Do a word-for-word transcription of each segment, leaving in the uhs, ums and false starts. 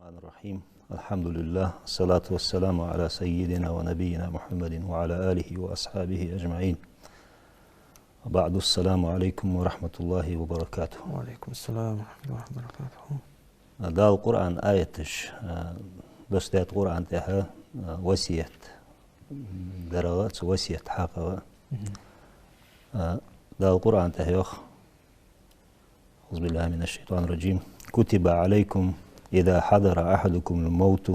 الرحمن الرحيم. الحمد لله، الصلاة والسلام على سيدنا ونبينا محمد وعلى آله وأصحابه أجمعين. وبعد، السلام عليكم ورحمة الله وبركاته. وعليكم السلام ورحمة الله وبركاته. Дала Къуръан аяташ, а, доссадаьд Къуръан тӀа, а, васият дарах, цу васият хьакъах. Мгм. А, Дала Къуръан тӀа йоах: أعوذ بالله من الشيطان الرجيم. كتب عليكم إذا حضر أحدكم الموت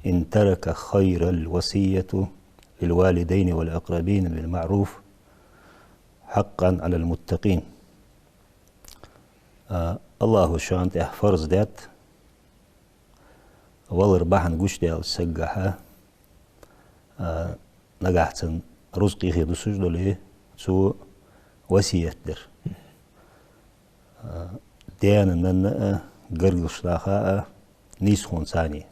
إن ترك خيرا الوصية للوالدين والأقربين بالمعروف حقا على المتقين. А, АллахӀа шоана тӀа фарз даьд, валар бахьан гучадаьлча сагагахьа, а, нагахьа цун рузкъа юхе дусаш дале, цо васият дар. А, даьна-нанна а, гаргарча наха а, нийсхонца царна.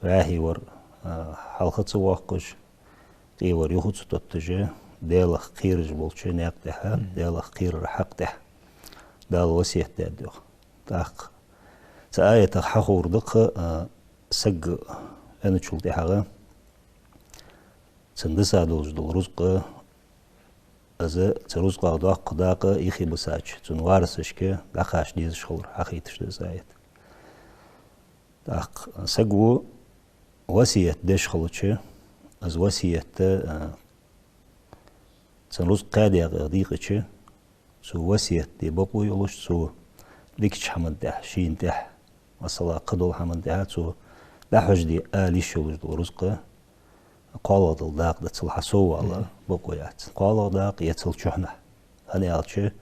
ВӀаьхий вар, а, хьалха ца воаккхаш, къе вар юха ца тотташ, Даьлах кхераш болча наькъа тӀа, Мгм. Даьлах кхерара хьакъ тӀа Дала васият даьд йоах. ТӀаккха цу аятах хьаховр да-кх, а, саг венначул тӀехьагӀа цунна дисса долаш дола рузкъа, из цу рузкъах доккха дакъа юхебисача цун варисашка дӀакхача дезаш хилар хьахайташ да из аят. ТӀаккха саго васият деш хилча, из васият, а, цун рузкъа кхаь даькъах дийкъача, цо васият де бокъо йолаш, цо дикача хӀаман тӀа, шийна тӀа, масала, кхыдола хӀаман тӀа цо дӀахьожаде ала йиш йолаш дола рузкъа кхоалагӀа дола дакъа да, цул хьасоввала Мгм. бокъо яц. КхоалагӀа дакъа я цул чухьнахьа. ХӀана аьлча,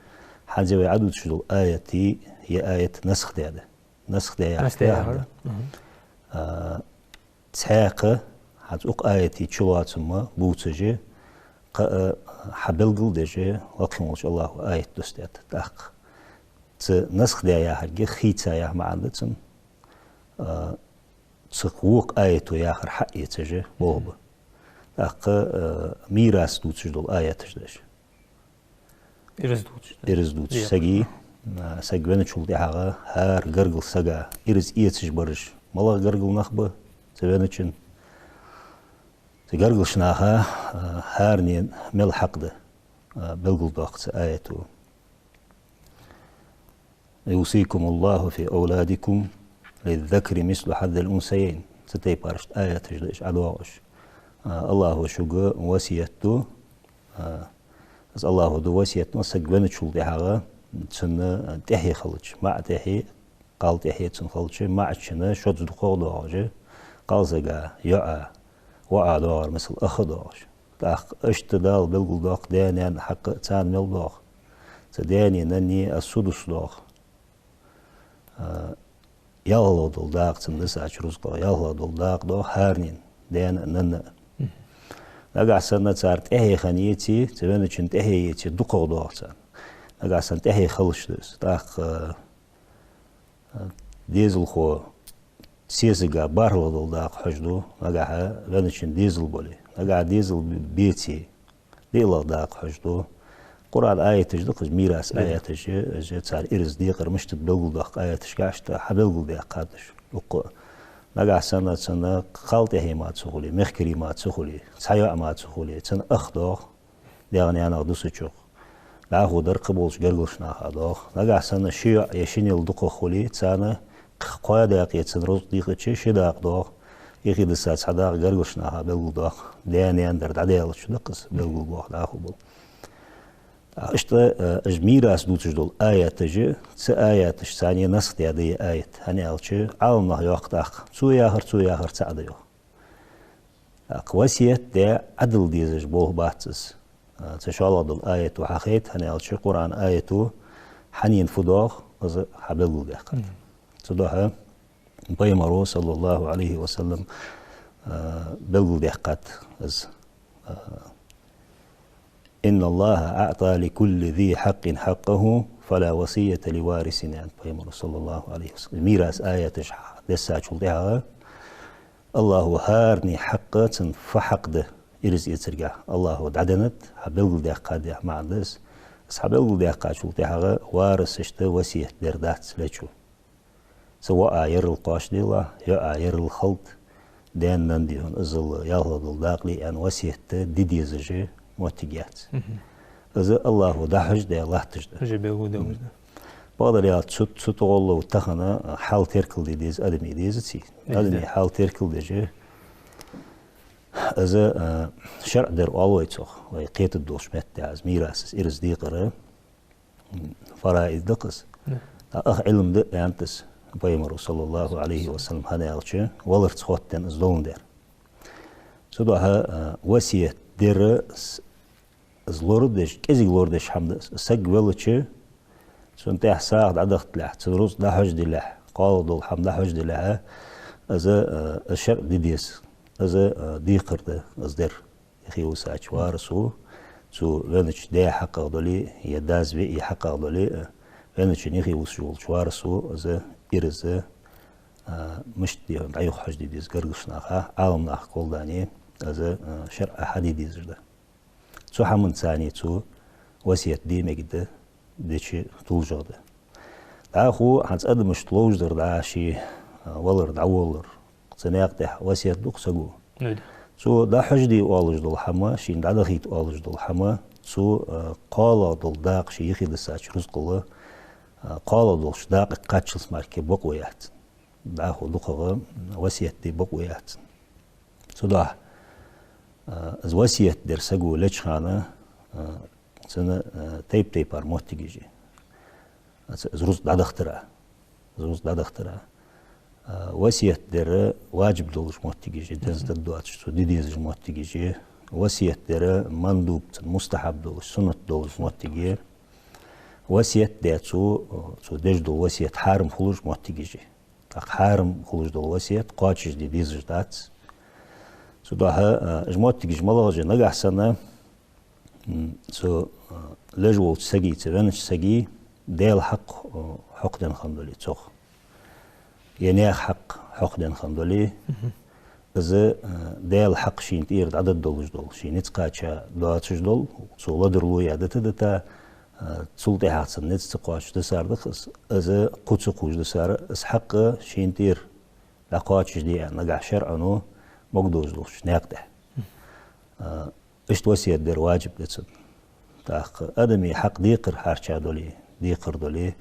хӀанз вай Ӏадувцаш дола аят, ер аят насх даьд. Насх даь яхар. Насх даь яхар. Мгм. А, цхьаькха, хӀанз укх аята чулоацам бувцаш, кхы а хьабелгалдеш, лакхе волча АллахӀа аят доссадаьд. ТӀаккха цу насх даь яхарга хийца яха маӀан да цун, а, цу вокх аято яхар хьаэцаш болх ба. ТӀаккха, а, мирас дувцаш дола аяташ да уж. Ираз дувцаш, да? Ираз дувцаш. Декъа. Саги, а, саг венначул тӀехьагӀа хӀара гаргара сага ираз эцаш бараш малагӀа гаргара нах ба цу венначун? Цу гаргарча наха, а, хӀаране мел хьакъ да, а, белгалдоаккх цу аято. يوصيكم الله في أولادكم للذكر مثل حظ الأنثيين. Цу тайпарашта аяташ да уж Ӏадоагӏаш. А, АллахӀа шуга васият ду, а, из АллахӀа ду васият, но саг венначул тӀехьагӀа цунна тӀехье хилча, маӀа тӀехье, кхал тӀехье цун хилча, маӀачунна шозза дукхагӀа доагӀаш, кхалсага йоӀа, воӀа доагӀар, масала, ах доагӀаш. ТӀаккха иштта Дала белгалдоаккх даь-наьна хьакъ царна мел доагӀа. Цу даьнеи наннеи ас-судус доагӀа. А, ялхлагӀа дола дакъа цунна дисача рузкъах, ялхлагӀа дола дакъа доагӀа хӀаране, даьна а, нанна а. Нагахьа санна цар тӀехье хинна еце, цу венначун тӀехье еце, дукхагӀа доагӀа царна. Нагахьа санна тӀехье хилаш да из. ТӀаккха, а, дезалхо сесага бархӀлагӀа дола дакъа хьожаду, нагахьа венначун дезал бале. Нагахьа дезал беце, диълагӀа дакъа хьожаду. Къуръан аяташ да-кх уж, мирас Мгм. аяташ, уж цар ираз декъар мишта да белгалдоаккх аяташка, иштта хьабелгалдаьккхад уж. Укх нагахьа санна цунна кхал тӀехье мара ца хуле, мехкарий мара ца хуле, цхьа йоӀ мара ца хуле, цун ах доагӀа, даьх-наьнах дусачох. ДӀахо дар кхыболча гаргарча наха доагӀа. Нагахьа санна ши йоӀ е шиннел дукхагӀа хуле, царна кхо даькъе цун рузкъа дийкъача, ши дакъа доагӀа. Юхедисса цхьа дакъа гаргарча наха белгалдоаккх. Даь-наьна дар дӀадаьлча да-кх из белгалбоах дӀахо бола. Иштта, э, уж мирас дувцаш дола аяташ, цу аяташца цхьана насх даьд ер аят. ХӀана аьлча, Ӏаламнаха йоах тӀаккха: цо яхар, цо яхар цаӀ да, йоах. ТӀаккха васият даь Ӏадал дезаш болх бац из. А, цу шоллагӀа дола аято хьахайт, хӀана аьлча Къуръан аято хьанна фу доагӀа, из хьабелгалдаьккхад. Мгм. Цудухьа Пайхамаро, صلى الله عليه وسلم, а, белгалдаьккхад из. А, إن الله أعطى لكل ذي حق حقه فلا وصية لوارث, аьннад Пайхамаро, صلى الله عليه وسلم. Мирас аяташ дессачул тӀехьагӀа АллахӀа хӀаране хьакъ, цун фу хьакъ да ираз эцарга, АллахӀа дӀаденнад, хьабелгалдаьккхад яха маӀан да из. Из хьабелгалдаьккхачул тӀехьагӀа варисашта васият дар дац лечо. Цу воӀа ерал кхоачаделахь, йоӀа ерал хилда, даьна-нанна дий хьона, иззал ялхлагӀа дола дакъа ле аьнна васкет де дезаш моттиг яц. Из АллахӀа дӀахьожадаь латташ да. Уже белгал долаш да. Бакъдар аьлча, цу, цу тӀагӀолла тахан хьал теркалде деза, адамий дезаций. Деза. Адамий хьал теркалдеш, из, а, шарӀ дар оал вай цох, вай кхетаргдолча меттехь, из мирас, из ираз декъар, м, фараид да-кх из. Да. ТӀаккха ах Ӏилма да аьннад из пайхамара, саллаллахӀу Ӏалайхи ва саллам, хӀана аьлча, валарца хоттаденна из доландаь. Цудухьа, а, васкет дар с-, из лорадеш, кӀезига лорадеш хӀама да. Саг велча, цунна тӀехьа сагӀа дӀадахийталехь, цун рузкъа дӀахьожаделахь, кхоалагӀа дола хӀама дӀахьожаделахь, из, а, из шарӀа де деза, из, а, декхар да из дар. Юхе висача варасо, цу веннача даь хьакъехьа дале, е дас веи хьакъехьа дале, а, венначун юхе висаш волча варасо из ираз, а, мишта дий хьона, дӀа-юха хьожаде деза гаргарча наха, Ӏаламнаха кхолладаьнна, из, а, шарӀа хьаде дезаш да. Цу хӀаманца цу васкет де мегаш да, деча тулжагӀа да. ДӀахо хӀанз адамашта ловш дар дӀа ший, а, валар, дӀаволлар, цу наькъа тӀа васкет ду-кх саго. Нуьйда. Цо дӀахьожаде оалаш дола хӀама, шийна дӀадахийта оалаш дола хӀама, цо, а, кхоалагӀа дола дакъа ший юхе диссача рузкъал, а, кхоалагӀа долча дакъага кхаччалца мара бокъо яц. ДӀахо дукхагӀа васкет де бокъо яц. Цудухьа, а, из васкет дар саго леча хана, а, цун, а, тайп-тайпара моттигаш я. Из рузкъа дӀадахийтара. Из рузкъа дӀадахийтара. А, васкет дар важиб долаш моттигаш я, денз дад доацаш, цо де дезаш моттигаш я. Васкет дар мандуб, цун мустахьаб долаш, суннат долаш моттиг я. Васкет даь цо, цо деш дола васкет хьарам хулаш моттигаш я. ТӀаккха хьарам хулаш дола васкет кхоачашде дезаш дац. Цудухьа, а, уж моттигаш малагӀаш я? Нагахьа санна, м, цу, а, леш волча сага, цу веннача сага Даьла хьакъ, а, хьокхаденна хинна дале цох, е наьха хьакъ хьокхаденна хинна дале, из, а, Даьла хьакъ шийна тӀера дӀадоалаш дола, ший низ кхаьча доацаш дола, цо ладувгӀа яь дита-дита, а, цул тӀехьагӀа цун низ ца кхоачаш дисар да-кх из, из кхы ца кхувш дисар, из хьакъ шийна тӀера дӀакхоачашде аьнна, нагахьа шарӀо могадоалаш долча наькъа тӀа. А, иштта васкет дар важиб да цун. ТӀаккха адамий хьакъ декхар хьарча дале, декхар дале,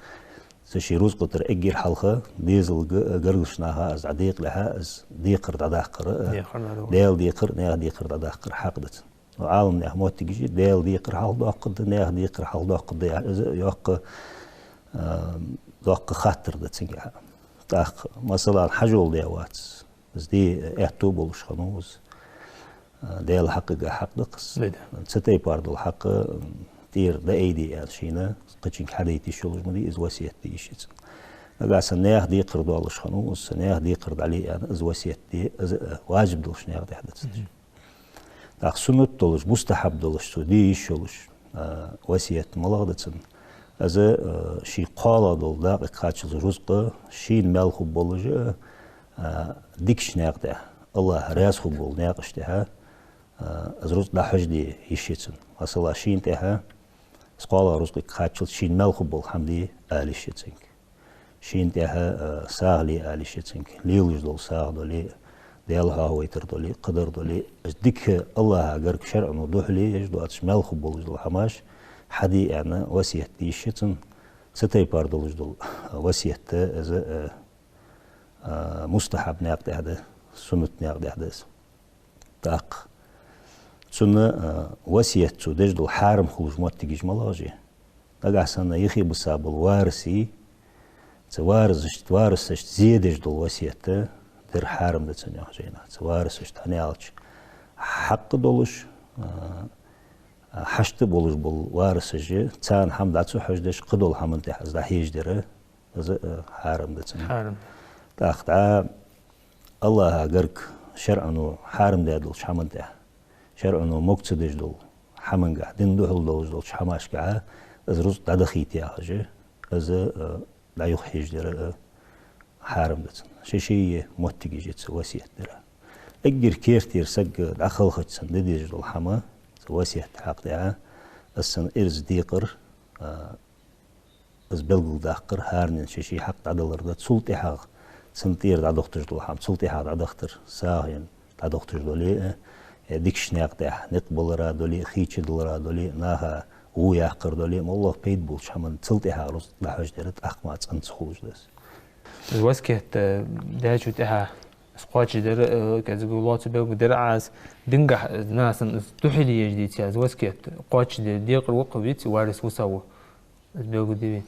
цу ший рузкъа тӀара эггара хьалха дезалга, гаргарча наха из дӀадекъалехьа, из декхар дӀадаккхар, а, декхар дӀадаккхар. Даьла декхар, наьха декхар дӀадаккхар хьакъ да цун. Ну, Ӏаламнаьха моттигаш я, Даьла декхар хьалхадоаккхаргда, наьха декхар хьалхадоаккхаргда яхаш, из йоккха, а, доккха хаттар да цунга. ТӀаккха, масала, хьажол де вац. Из де аьттув болаш хиннав из. А, Даьла хьакъага хьакъ да-кх из. Да, да. Цу тайпара дола хьакъ, м, тӀера дӀаайде аьнна шийна кхычунга хьадайта йиш йолаш ма дий, из васкет де йиш я цун. Нагахьа санна наьха декхар доалаш хиннав из, наьха декхар дӀале аьнна, из васкет де, из, а, важиб долча наькъа тӀа да цун. Мгм. ТӀаккха суннат долаш, мустахьаб долаш, цо де йиш йолаш, а, васкет малагӀа да цун? Из, а, ший кхоалагӀа дола дакъага кхаччалца рузкъа шийна маьл хургболаш, а, дикача наькъа тӀа, АллахӀ раьза хургбола наькъаш тӀа, а, из рузкъа дӀахьожаде йиш я цун. Масала, шийна тӀа из кхоалагӀа рузкъага кхаччалца шийна маьл хургбола хӀама де ала йиш я цунга. Шийна тӀа, а, сагӀа ле ала йиш я цунга, лелаш дола сагӀа дале, Даьла хьоахавайтар дале, кхыдар дале, из дика АллахӀа гарга, шарӀо духьале еш доацаш, маьл хургболаш дола хӀамаш хьаде аьнна васкет де йиш я цун. Цу тайпара долаш дола васкет да из, а, а, мустахьаб наькъа тӀа да, суннат наькъа тӀа да из. ТӀаккха цун, а, васкет цо деш дола хьарам хулаш моттигаш малагӀаш я? Нагахьа санна юхе биса бола варас, цу варасашта, варасашта зе деш дола васкет дар хьарам да цун, йоах жайнаха. Цу варасашта, хӀана аьлча, хьакъ долаш, а, а, хьашт болаш бола варасаш, царна хӀама дӀа ца хьожадеш, кхыдола хӀаман тӀа из дӀахьежадар, из, а, хьарам да цун. Хьарам. ТӀаккха дӀа АллахӀа гарга, шарӀо хьарам даь долча хӀаман тӀа, шарӀо мог ца деш дола хӀамангахьа, дина духьал долаш долча хӀамашкахьа из рузкъа дӀадахийта яхаш, из, а, дӀа-юха хьежадар, а, хьарам да цун. Ши-ши моттигаш я цу васкет дара. Эггара кертера саг дӀакхалхача санна де дезаш дола хӀама, цу васкета хьакъ тӀа, из цун ираз декъар, а, из белгалдаккхар, хӀаранена ши-ши хьакъ дӀадалар да, цул тӀехьагӀа Цун тӀера дӀадахийташ дола хӀама цул тӀехьагӀа дӀадахийтар, сагӀийна дӀадахийташ дале а, э, дикача наькъа тӀа никъ балара дале а, хийцадалара дале а, наха гӀо яккхара дале а, моллагӀа пайда болча хӀаман цул тӀехьагӀа рузкъа дӀахьожадар, тӀаккха мара цӀена ца хулаш да из. Из васкет, э, даьчул тӀехьагӀа из кхоачашдар, э, кӀезига лоаца белгалдир Ӏа из, динагахьа, э, нагахьа санна из духьале еш деце, из васкет кхоачашдар декхар ва-кх, веций, варис вусав. Из белгалде вай.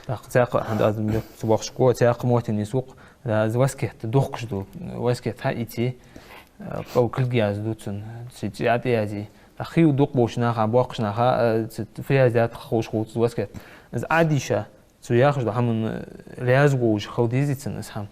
ТӀаккха цхьаькха хӀанз аз ца бохкаш го, цхьаькха моттиг нийслу-кх, да, из васкет дохкаш да, васкет хьаийце, э, кӀал кулг язду цун, цу цӀи тӀа язъе. ТӀаккха хий дукха болча наха, боккхийча наха, э, цу фу яздаьд ховш хул цу васкет. Из Ӏадийша, цо яхаш дола хӀаман, э, раьза волаш хила дезий цунна из хӀама?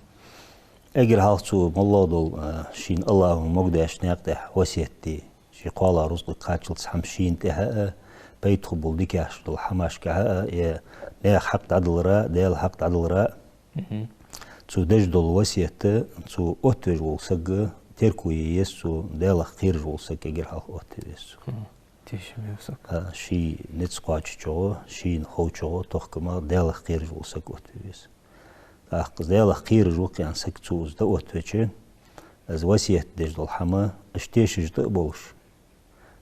Эггара хьалха цо моллагӀа дола, э, шийна АллахӀа могадеш наькъа тӀа васкет де. Ший кхоалагӀа рузкъага кхаччалца хӀама шийна тӀехьа а, пайда хургбола дикагахьа дола хӀамашкахьа а, е наьха хьакъ дӀадалара, Даьла хьакъ дӀадалара. Мгм. Цо деш дола васкет, цо оттавеш вола саг, терко е еза цо, Даьлах кхераш вола саг эггара хьалха оттаве веза цо. Мгм. Тешаме вола саг. А, ший низ кхоачачоа, шийна ховчоа, тохкама Даьлах кхераш вола саг оттаве веза. ТӀаккха из Даьлах кхераш ва-кх аьнна саг цо из дӀаоттавича, из васкет деш дола хӀама, иштта тешаш тӀа а болаш,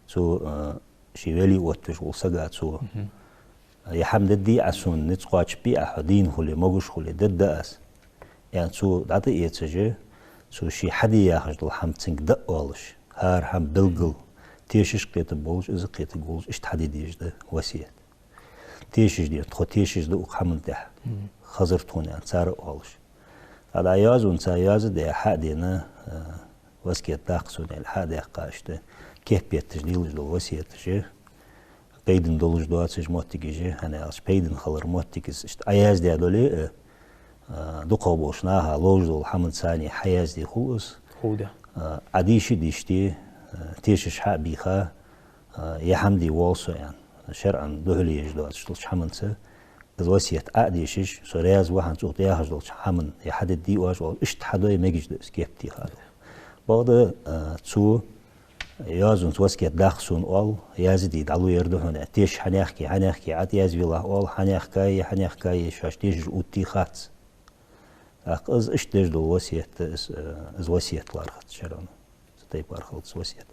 цо, а, ший вели оттавеш вола сага цо: «Ер хӀама дергдий Ӏа сона, низ кхоачабий Ӏа, хьо дийна хуле, могаш хуле, дергда аз», аьнна цо дӀатӀаэцаш, цо ший хьаде яхаш дола хӀама цунга дӀаоалаш, хӀара хӀама белггала тешаш кхетаргболаш, из кхетаргволаш, иштта хьаде дезаш да васкет. Тешаш де, тхо тешаш да укх хӀаман тӀа. Хазар тхона аьнна цар а оалаш. ТӀаккха йоазонца йоазув де хьа а дена, а, васкет даккха сона аьнна хьа а даьккха, иштта кеп етташ лелаш дола васкеташ, пайдана долаш доацаш моттигаш, хӀана аьлча пайдана хилара моттиг из иштта Ӏаяздаь дале а, а, дукхагӀа болча наха ловш дола хӀаманца хьаязде хул из. Худа. А, Ӏадийша дийшаде, а, тешаш хьа а бийха, а, ер хӀама де воал со аьнна, шарӀан духьале еш доацаш долча хӀаманца, из васкет Ӏа а дешаш, со раьза ва хьона цо яхаш долча хӀаман, ер хьадергдий оаш оалаш, иштта хьадой мегаш да из кеп тӀа хьадой. Бакъда, а, цо йоазонца васкет даккха сона оал, язде дӀалу ер да хьона, тешаш хьанехке, хьанехке, Ӏа тӀа язвелахь оал, хьанехкае, хьанехкае, шоаш тешаш оттий хац. ТӀаккха из иштта деш дола васкет, из, э, из васкет лархӀац шарӀо. Цу тайпара хилац васкет.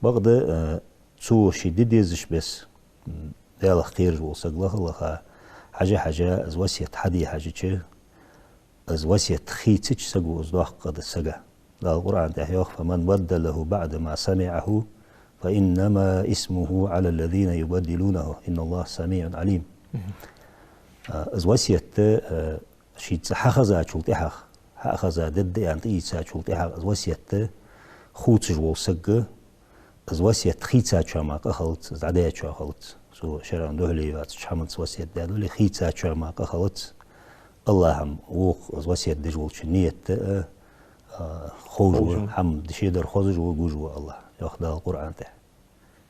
Бакъда, э, цо ше де дезача беса, м, Даьлах кхераш вола саг лаха-лаха, хьажа-хьажа, из васкет хьаде хьажача, из васкет хийцача саго из доккха къа да сага. Дала Къуръан тӀа йоах: «فمن بدله بعد ما سمعه فإنما إثمه على الذين يبدلونه إن الله سميع عليم». Мгм. А, из васкет, э, шийца хьахезачул тӀехьагӀа, хьа а хеза дергда аьнна тӀаийцачул тӀехьагӀа, из васкет хувцаш вола саг, из васкет хийцачоа мара къа хилац, из дӀадаьчоа хилац. Цо шарӀан духьале йоацача хӀаманца васкет даь дале, хийцачоа мара къа хилац. АллахӀа-м вокхо из васкет деш волчун ният а, а, ховш ва, ховш ва. ХӀама шедар хозаш ва, гуш ва АллахӀ, йоах Дала Къуръан тӀа.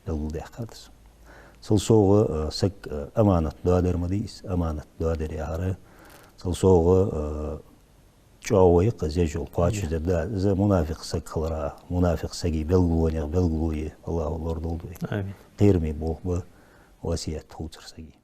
Белгалдаьккхад из. Цул совгӀа, а, саг, а, аманат доадар ма дий из, аманат доадар яхар. Цул совгӀа, а, чӀоагӀо я-кх из еш йола кхоачашдар, да, из мунафикъ саг хилара, мунафикъ сага белгалонех белгало я, АллахӀа лорадолда вай. Амин. Кхераме болх ба васкет хувцар сага.